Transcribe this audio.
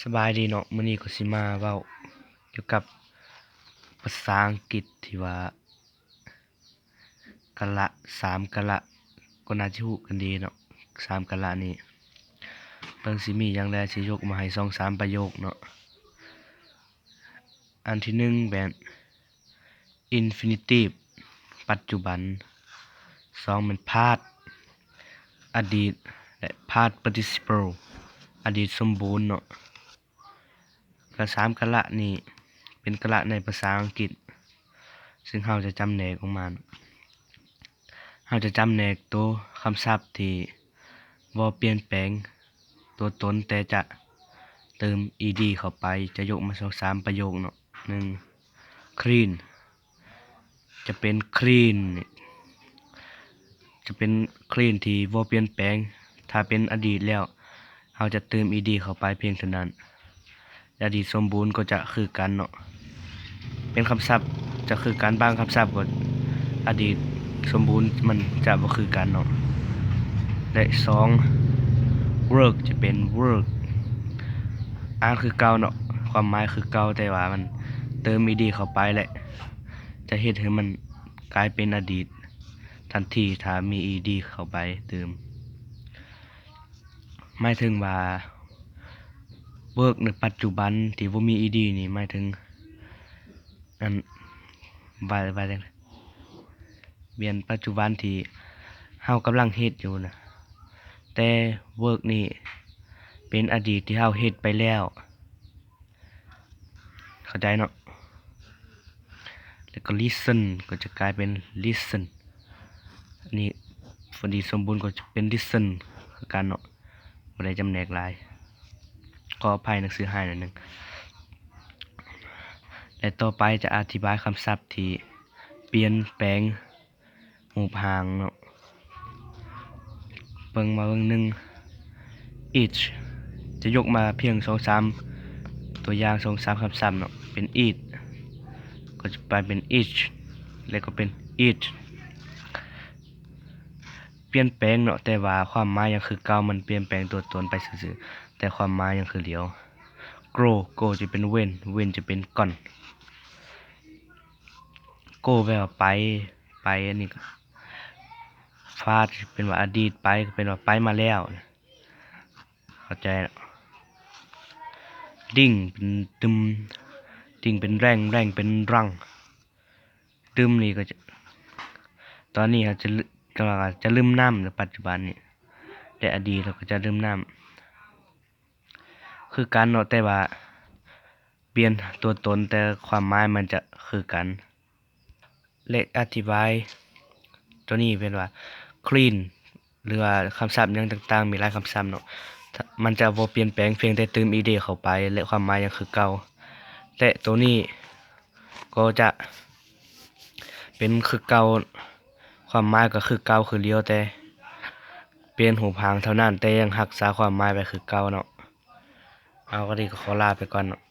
ສະບາຍດີເນາະ, ມື້ນີ້ກໍຊິມາເວົ້າກ່ຽວກັບພາສາອັງກິດທີ່ວ່າກະລະ ສາມກະລະ, ກໍໜ້າຈະຮູ້ກັນດີເນາະ. ສາມກະລະນີ້ເບິ່ງຊິມີຫຍັງແດ່, ຊິຍົກມາໃຫ້ສອງສາມປະໂຫຍກເນາະ. ອັນທີໜຶ່ງແມ່ນ infinitive ປັດຈຸບັນ, ສອງແມ່ນ past ອະດີດ ແລະ past participle ອະດີດສົມບູນເນາະ. ກະສາມກະລະນີ້ເປັນກະລະໃນພາສາອັງກິດ, ຊຶ່ງເຮົາຈະຈຳແນກອອກມາ, ເຮົາຈະຈຳແນກໂຕຄຳສັບທີ່ບໍ່ປ່ຽນແປງຕົວຕົນ ແຕ່ຈະເຕີມ ed ເຂົ້າໄປ, ຈະຍົກມາສອງສາມປະໂຫຍກເນາະ. ໜຶ່ງ clean ຈະເປັນ clean ຈະເປັນ clean ທີ່ບໍ່ປ່ຽນແປງ. ຖ້າເປັນອະດີດແລ້ວ ເຮົາຈະເຕີມ ed ເຂົ້າໄປພຽງເທົ່ານັ້ນ. ອະດີດສົມບູນກໍຈະຄືກັນເນາະ, ເປັນຄຳສັບຈະຄືກັນ, ບາງຄຳສັບກໍອະດີດສົມບູນມັນຈະບໍ່ຄືກັນເນາະ. ແລະ ສອງ work ຈະເປັນ work ອ່ານຄືເກົ່າເນາະ, ຄວາມໝາຍຄືເກົ່າ, ແຕ່ວ່າມັນເຕີມ ed ເຂົ້າໄປ ແລະ ຈະເຮັດໃຫ້ມັນກາຍເປັນອະດີດທັນທີ ຖ້າມີ ed ເຂົ້າໄປຕື່ມ. ໝາຍເຖິງວ່າ work ໃນປັດຈຸບັນທີ່ບໍ່ມີ ed ນີ້ ໝາຍເຖິງ ອັນ ວ່າ ວ່າຈັ່ງໃດ, ແມ່ນປັດຈຸບັນທີ່ເຮົາກຳລັງເຮັດຢູ່ນະ, ແຕ່ work ນີ້ເປັນອະດີດທີ່ເຮົາເຮັດໄປແລ້ວ. ເຂົ້າໃຈເນາະ. ແລ້ວກໍ listen ກໍຈະກາຍເປັນ listen. ອັນນີ້ ອະດີດສົມບູນກໍຈະເປັນ listen ຄືກັນເນາະ, ບໍ່ໄດ້ຈຳແນກຫຼາຍ, ຂໍອະໄພ ໜັງສືຮ້າຍໜ້ອຍໜຶ່ງ. ແລະ ຕໍ່ໄປຈະອະທິບາຍຄຳສັບທີ່ປ່ຽນແປງ ຮູບຮ່າງເນາະ. ເບິ່ງມາເບິ່ງ ໜຶ່ງ each ຈະຍົກມາພຽງສອງສາມຕົວຢ່າງ, ສອງສາມຄຳສັບເນາະ, ເປັນ eat ກໍຈະກາຍເປັນ each ແລ້ວກໍເປັນ eat. ປ່ຽນແປງເນາະ, ແຕ່ວ່າຄວາມໝາຍຍັງຄືເກົ່າ, ມັນປ່ຽນແປງຕົວຕົນໄປຊື່ໆ ແຕ່ຄວາມໝາຍຍັງຄືດຽວ. grow go ຈະເປັນ went, went ຈະເປັນ gone. go ແປວ່າໄປ, ໄປ, ອັນນີ້ past ເປັນວ່າອະດີດ, ໄປກໍເປັນວ່າໄປມາແລ້ວ. ເຂົ້າໃຈເນາະ. ding ເປັນ dim, ding ເປັນ rang, rang ເປັນ rung. dim ນີ້ກໍຈະ, ຕອນນີ້ເຮົາຈະ ກຳລັງຈະລືມນ້ຳໃນປັດຈຸບັນນີ້, ແຕ່ອະດີດເຮົາກໍຈະລືມນ້ຳ. ຄືກັນເນາະ, ແຕ່ວ່າປ່ຽນຕົວຕົນ, ແຕ່ຄວາມໝາຍມັນຈະຄືກັນ. ແລະ ອະທິບາຍຕົວນີ້ເປັນວ່າ clean ຫຼືວ່າຄຳສັບຫຍັງຕ່າງໆ, ມີຫຼາຍຄຳສັບເນາະ, ມັນຈະບໍ່ປ່ຽນແປງ, ພຽງແຕ່ຕື່ມ ed ເຂົ້າໄປ ແລະ ຄວາມໝາຍຍັງຄືເກົ່າ. ແລະ ໂຕນີ້ກໍຈະເປັນຄືເກົ່າ, ຄວາມໝາຍກໍຄືເກົ່າຄືດຽວ, ແຕ່ປ່ຽນຮູບຮ່າງເທົ່ານັ້ນ, ແຕ່ຍັງຮັກສາຄວາມໝາຍໄວ້ຄືເກົ່າເນາະ. ເອົາ, ວັນນີ້ກໍຂໍລາໄປກ່ອນເນາະ.